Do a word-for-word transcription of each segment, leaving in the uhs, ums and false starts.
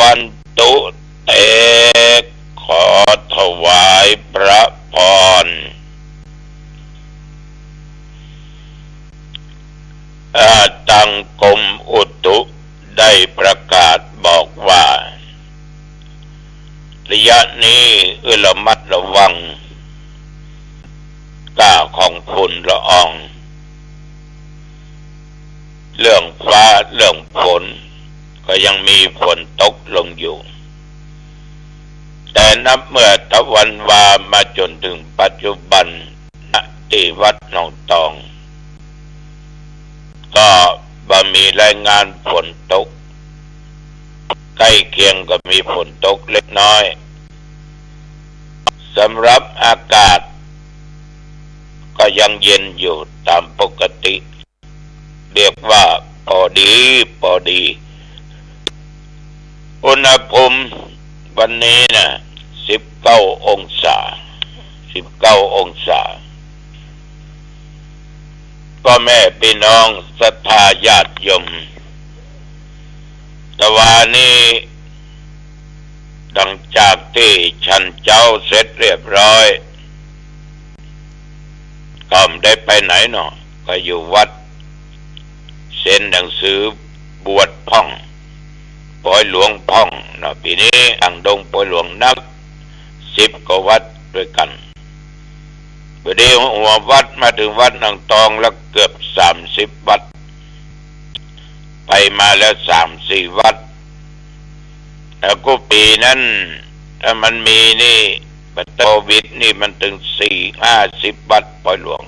วันตุเต ขอถวายพระพร เอ่อ ตางกรมอุตุได้ประกาศบอกว่า ระยะนี้ระมัดระวังก้าของฝุ่นละออง เรื่องฟ้าเรื่องฝนก็ยังมีฝนตกลงอยู่ แต่นับเมื่อตะวันวามาจ๋นถึงปัจจุบัน ณ ตี้วัดหนองตอง ก็บ่มีรายงานฝนตก ใก้เคียงก็มีฝนตกเล็กน้อย สำหรับอากาศก็ยังเย็นอยู่ต๋ามปกติ เรียกว่าปอดีปอดี อุณหภูมิวันนี้นะ สิบเก้าองศา สิบเก้าองศา ป้อแม่ปี้น้องศรัทธาญาติโยม ตะวานี้ หลังจากตี้ฉันเจ๊าเสร็จเรียบร้อย ก็บ่ได้ไปไหนเนาะ ก็อยู่วัด เซ็นหนังสือบวชพ่อง ปอยหลวงพ่องเนาะ ปี๋นี้ต่างดงปอยหลวงนัก สิบกว่าวัดตวยกั๋น พอดีหัววัดมาเถิงวัดหนองตองแล้วเกือบสามสิบวัด ไปมาแล้วสามสี่วัด แล้วกู้ปี๋นั้น ถ้ามันมีนี่ ปัจจัยโควิดนี่มันเถิงสี่ห้าสิบวัดปอยหลวง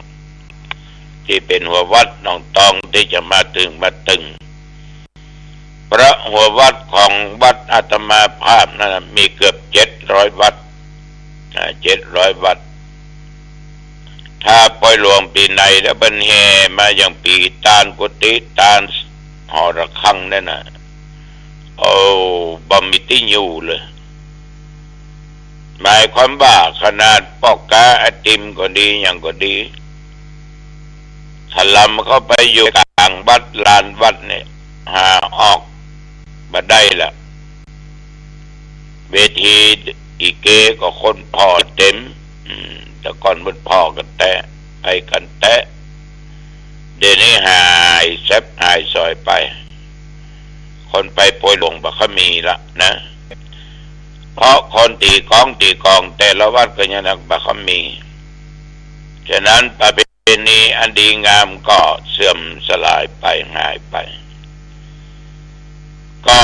ตี้เป๋นหัววัดหนองตองตี้จะมาตึง มาตึง พระหัววัดของวัดอาตมาภาพนั้นน่ะ มีเกือบเจ็ดร้อยวัด อ่า เจ็ดร้อยวัด ถ้าปอยหลวงปี๋ไหนแล้วเปิ้นแห่มาอย่างปี๋ตานกุฏิตานหอระฆังนั่นน่ะ โอ้ บ่มีตี้อยู่เลย หมายความว่าขนาดป้อก๊าไอติมก็ดี หยังก็ดี ถล่มเข้าไปอยู่ก๋างวัดลานวัดเนี่ย หาออกบ่ได้ละ เวทีลิเกก็คนผ่อเต็ม อืม แต่ก่อนเปิ้นผ่อกั๋นแต๊ ไปกั๋นแต๊ เดี๋ยวนี้หายแซบหายซอยไป คนไปปอยหลวงบ่ค่อยมีละนะ เพราะคนตี๋กองตี๋กองแต่ละวัดก็ยังบ่ค่อยมี ฉะนั้นประเพณีอันดีงามก็เสื่อมสลายไป หายไป ก็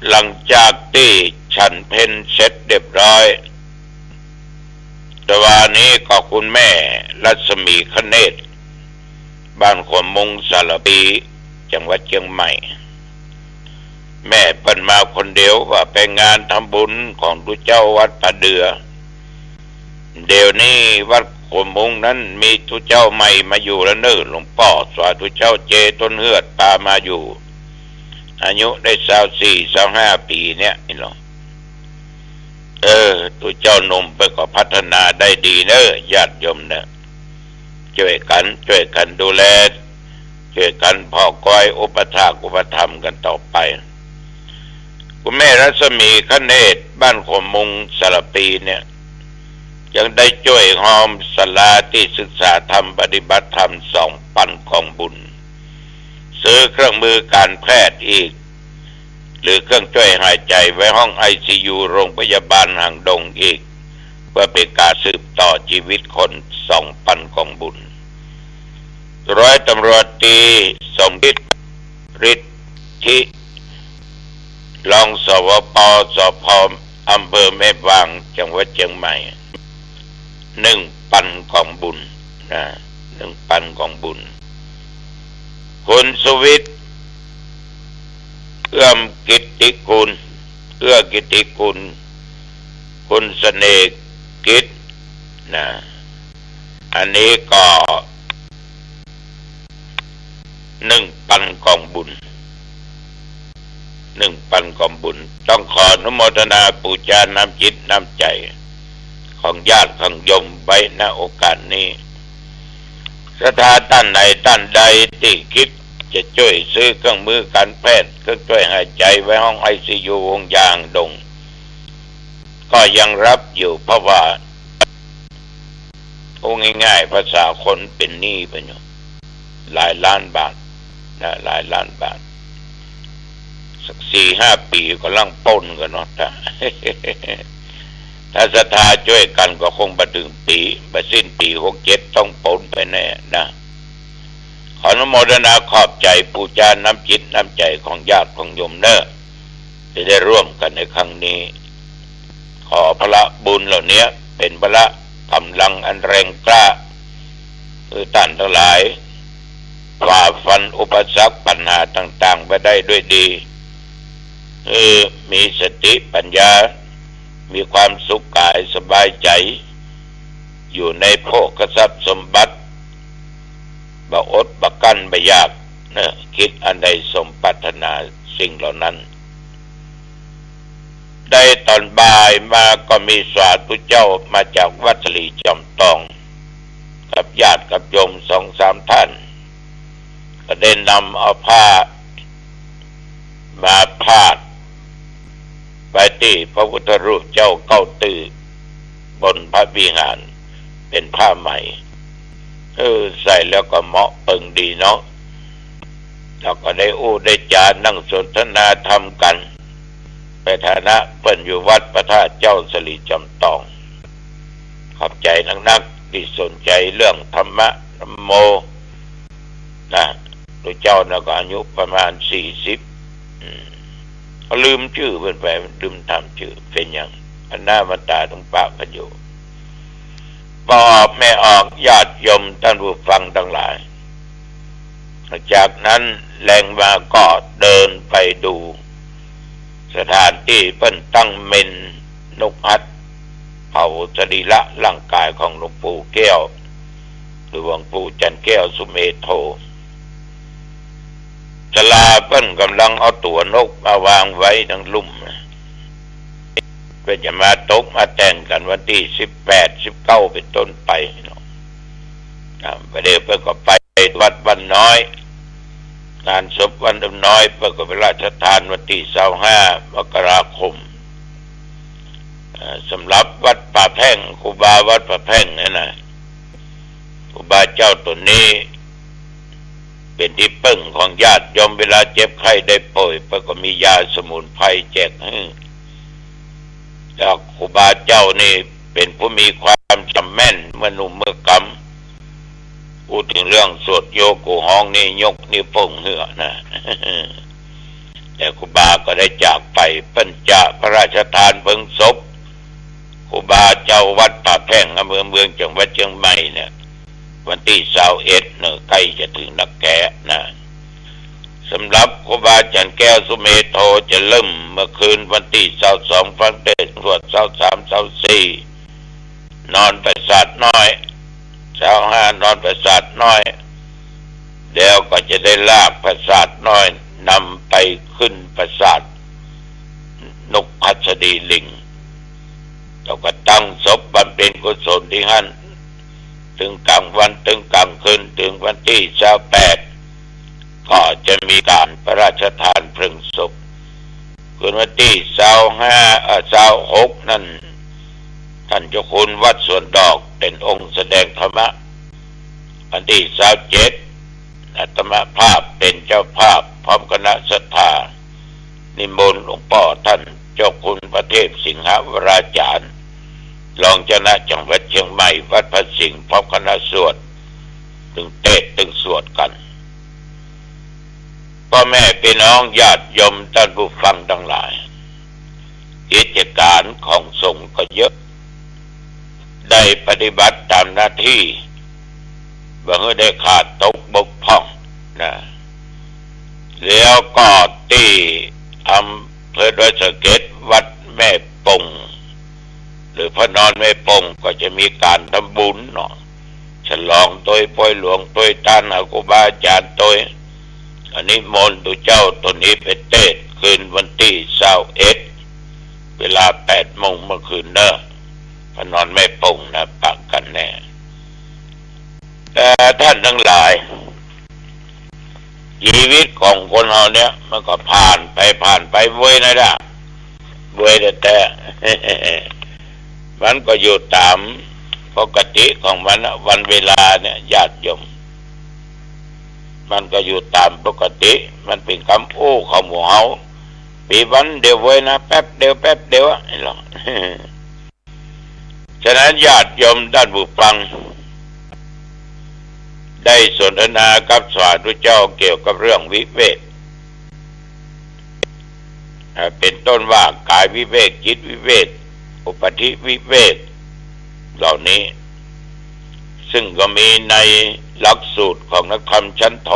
หลังจากตี้ฉันเพลเสร็จเรียบร้อย ตะวานี้ก็คุณแม่รัศมีคเนศ บ้านขวาวมุงสารภี จังหวัดเจียงใหม่ แม่เปิ้นมาคนเดียว ว่าไปงานทำบุญของตุ๊เจ้าวัดป่าเดือ เดี๋ยวนี้วัดขวาวมุงนั้นมีตุ๊เจ้าใหม่มาอยู่แล้วเน่อ หลวงป้อสาธุเจ้าเจ ต้นเฮือด ปามาอยู่ อายุได้ซาวสี่ ซาวห้าปี๋เนี่ยนี่เนาะ เออ ตุ๊เจ้าหนุ่มเปิ้นก็พัฒนาได้ดีเน่อ ญาติโยมเน่อ จ้วยกั๋น จ้วยกั๋นดูแล จ้วยกั๋นผ่อกอยอุปถากอุปถัมภ์กั๋นต่อไป คุณแม่รัศมีคเนศ บ้านขวาวมุงสารภีเนี่ย ยังได้จ้วยฮอมศาลาตี้ศึกษาธรรมปฏิบัติธรรมสองปันกองบุญ ซื้อเครื่องมือการแพทย์อีก หรือเครื่องช่วยหายใจไว้ห้องไอซียูโรงพยาบาลหางดงอีก เพื่อเป๋นก๋านสืบต่อจีวิตคนสองปันกองบุญ ร้อยตำรวจตรีสมคิด ฤทธิ รอง สวป สภ อำเภอแม่วาง จังหวัดเจียงใหม่ หนึ่งปันกองบุญนะ หนึ่งปันกองบุญ คุณสุวิทย์ เอื้อมกิตติกุล เอื้อกิตติกุล คุณเสน่ห์กิจนะ อันนี้ก็ หนึ่งปันกองบุญ หนึ่งปันกองบุญ ต้องขออนุโมทนาปู๋จาน้ำจิตน้ำใจ๋ ของญาติของโยมไว้ ณ โอกาสนี้ ศรัทธาต้านไหนต้านใดตี้กึ๊ดจะจ้วยซื้อเครื่องมือการแพทย์ เครื่องช่วยหายใจ ไว้ห้องไอซียู ห้องยาดง ก็ยังรับอยู่ เพราะว่า พูดง่ายๆ ภาษาคนเป๋นหนี้ไปอยู่ หลายล้านบาทนะ หลายล้านบาท สักสี่ห้าปี๋ก็ลังป๊นกั๋นเนาะ ถ้า ถ้าศรัทธาจ้วยกั๋นก็คงบ่เถิงปี๋ บ่สิ้นปี๋หกเจ็ดต้องป๊นไปแน่นะ ขออนุโมทนาขอบใจ๋ปู๋จาน้ำจิตน้ำใจ๋ของญาติของโยมเน่อ ตี้ได้ร่วมกั๋นในครั้งนี้ ขอพละบุญเหล่านี้เป๋นพละก๋ำลังอันแรงกล้า หื้อต้านตังหลาย ฝ่าฟันอุปสรรคปัญหาต่างๆ ไปได้ด้วยดี หื้อมีสติปัญญา มีความสุขก๋ายสบายใจ๋ อยู่ในโภคทรัพย์สมบัติ บ่อดบ่กั้นบ่อยากเน่อ กึ๊ดอันใดสมปรารถนาสิ่งเหล่านั้น ได้ต๋อนบ่ายมาก็มีสาธุเจ้ามาจากวัดสะหลีจ๋ำตอง กับญาติกับโยมสองสามต้าน ก็ได้นำเอาผ้ามาพาดไปตี้พระพุทธรูปเจ้าเก้าตื้อ บนพระวิหาร เป๋นผ้าใหม่ เออ ใส่แล้วก็เหมาะเปิงดีเนาะ แล้วก็ได้อู้ได้จ๋านั่งสนทนาธรรมกั๋น ในฐานะเปิ้นอยู่วัดพระธาตุเจ้าสะหลีจ๋ำตอง ขอบใจ๋นักๆ ตี้สนใจ๋เรื่องธรรมะ ธัมโม นะ หลวงเจ้าน่ะก็อายุประมาณสี่สิบ อืม ลืมจื้อเปิ้นไป ลืมถามจื้อ เป๋นหยัง อันหน้ามันต๋าต้องปะกั๋นอยู่ ป้อออกแม่ออก ญาติโยมต้านผู้ฟังตังหลาย จากนั้นแลงมาก็เดินไปดูสถานตี้เปิ้นตั้งเมรุนกหัตถ์ เผาสรีระร่างก๋ายของหลวงปู่แก้ว หรือหลวงปู่จันทร์แก้วสุเมโธ ศาลาเปิ้นก่ำลังเอาตั๋วนกมาวางไว้ตังลุ่ม เปิ้นจะมาตกมาแต่งกั๋นวันตี้สิบแปด สิบเก้า เป๋นต้นไปเนาะ อ่า บ่าเดี่ยวเปิ้นก็ไปวัดบ้านน้อย งานศพบ้านน้อย เปิ้นก็พระราชทานวันตี้ซาวห้า มกราคม อ่า สำหรับวัดป่าแพ่ง ครูบาวัดป่าแพ่งเนี่ยนะ ครูบาเจ้าต๋นนี้ เป๋นตี้เปิ้งของญาติโยม เวลาเจ็บไข้ได้ป่วย เปิ้นก็มียาสมุนไพรแจกหื้อ แล้วครูบาเจ้านี่เป๋นผู้มีความจ๋ำแม่นเมื่อหนุ่มเมื่อกำ อู้เถิงเรื่องสวดโยกูฮองนี่ยกนิ้วโป้งหื้อนะ แต่ครูบาก็ได้จากไป เปิ้นจะพระราชทานเพลิงศพ ครูบาเจ้าวัดป่าแพ่ง อำเภอเมือง จังหวัดเชียงใหม่เนี่ย วันตี้ซาวเอ็ดเนาะ ใก้จะเถิงนักแกนะ สำหรับครูบาจันทร์แก้วสุเมโธจะเริ่มเมื่อคืนวันตี้ซาวสอง ฟังเตสน์สวด ซาวสาม ซาวสี่ นอนปราสาทน้อย ซาวห้า นอนปราสาทน้อย แล้วก็จะได้ลากปราสาทน้อยนำไปขึ้นปราสาทนกหัสดีลิง แล้วก็ตั้งศพบำเพ็ญกุศลตี้หั้น เถิงก๋างวันเถิงก๋างคืน เถิงวันตี้ซาวแปด ก็จะมีก๋านพระราชทานเพลิงศพ คืนวันตี้ซาวห้า เอ่อ ซาวหกนั้น ต้านเจ้าคุณวัดสวนดอกเป๋นองค์แสดงธรรมะ วันตี้ซาวเจ็ด อาตมาภาพเป๋นเจ้าภาพพร้อมคณะศรัทธา นิมนต์หลวงป้อต้านเจ้าคุณพระเทพสิงหวราจารย์ รองเจ้าคณะจังหวัดเชียงใหม่ วัดพระสิงห์ พร้อมคณะสวด ตึงเตสน์ตึงสวดกั๋น ป้อแม่ปี้น้องญาติโยมต้านผู้ฟังตังหลาย กิจก๋านของสงฆ์ก็เยอะ ได้ปฏิบัติต๋ามหน้าตี้ บ่หื้อได้ขาดตกบกพร่องนะ แล้วก็ตี้อำเภอดอยสะเก็ด วัดแม่ปง หรือพระนอนแม่ปง ก็จะมีก๋านทำบุญเนาะ ฉลองตวยปอยหลวง ตวยตานหาครูบาอาจ๋ารย์ตวย อันนี้นิมนต์ตุ๊เจ้าต๋นนี้ไปเตสน์คืนวันตี้ซาวเอ็ด เวลาแปดโมงเมื่อคืนเนาะ พระนอนแม่ปงนะ ปะกั๋นแน่ แต่ต้านตังหลาย จีวิตของคนเฮาเนี่ย มันก็ผ่านไปผ่านไปเว้ยนะจ๊ะ เว้ยแต่แต่ มันก็อยู่ต๋ามปกติของมันนะ วันเวลาเนี่ย ญาติโยม มันก็อยู่ต๋ามปกติ มันเป๋นกำอู้ของหมู่เฮา ปี๋วันเดียวเว้ยนะ แป๊บเดียว แป๊บเดียวอะ ไอ้หรอก ฉะนั้นญาติโยมต้านผู้ฟัง ได้สนทนากับสาธุเจ้าเกี่ยวกับเรื่องวิเวก อ่า เป๋นต้นว่ากายวิเวก จิตวิเวก อุปัฏฐิวิเวก เหล่านี้ ซึ่งก็มีในหลักสูตรของนักธรรมชั้นโท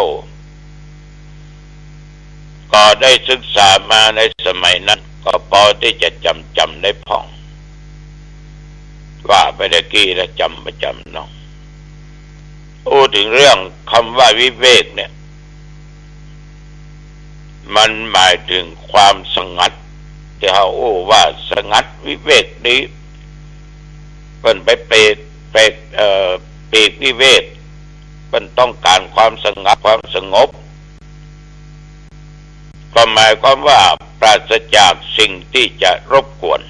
ก็ได้ศึกษามาในสมัยนั้น ก็ปอตี้จะจ๋ำจ๋ำได้พ่อง ว่าไปตะกี้แล้วจ๋ำประจ๋ำเนาะ อู้เถิงเรื่องกำว่าวิเวกเนี่ย มันหมายเถิงความสงัด ตี้เฮาอู้ว่าสงัดวิเวกดี เปิ้นไปเปรก เปรก เอ่อ ปีกวิเวก เปิ้นต้องก๋านความสงัด ความสงบ ก็หมายความว่าปราศจากสิ่งตี้จะรบกวน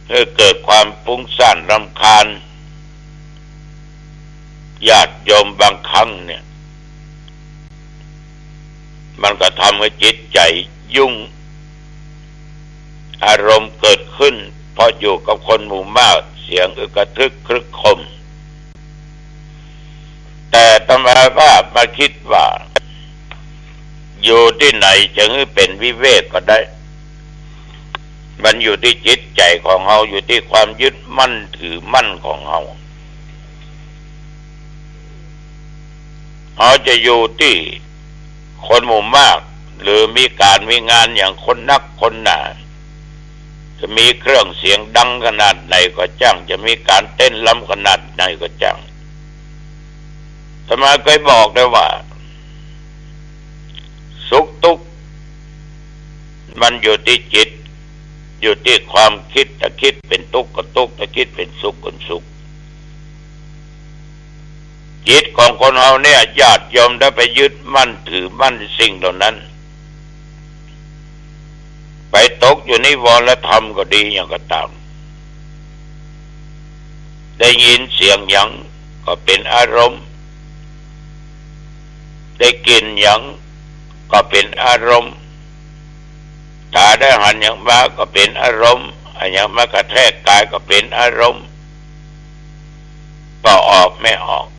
หื้อเกิดความฟุ้งซ่านรำคาญ ญาติโยม บางครั้งเนี่ย มันก็ทำหื้อจิตใจ๋ยุ่ง อารมณ์เกิดขึ้น เพราะอยู่กับคนหมู่มาก เสียงอึกกระทึกครึกโครม แต่อาตมาว่า มาคิดว่า อยู่ตี้ไหนจะหื้อเป๋นวิเวกก็ได้ มันอยู่ตี้จิตใจ๋ของเฮา อยู่ตี้ความยึดมั่นถือมั่นของเฮา เฮาจะอยู่ตี้คนหมู่มาก หรือมีก๋านมีงานอย่างคนนักคนหนา จะมีเครื่องเสียงดังขนาดไหนก็จ้าง จะมีก๋านเต้นรำขนาดไหนก็จ้าง อาตมาเคยบอกแล้วว่า สุขทุกข์ มันอยู่ตี้จิต อยู่ตี้ความคิด ถ้าคิดเป๋นตุ๊กข์ก็ตุ๊กข์ ถ้าคิดเป๋นสุขก็สุข จิตของคนเฮาเนี่ย ญาติโยม ได้ไปยึดมั่นถือมั่นสิ่งเหล่านั้น ไปตกอยู่นิวรธรรมก็ดีหยังก็ต๋าม ได้ยินเสียงหยังก็เป๋นอารมณ์ ได้กลิ่นหยังก็เป๋นอารมณ์ ต๋าได้หันหยังมาก็เป๋นอารมณ์ อะหยังมากระแทกก๋ายก็เป๋นอารมณ์ ก็ออกไม่ออก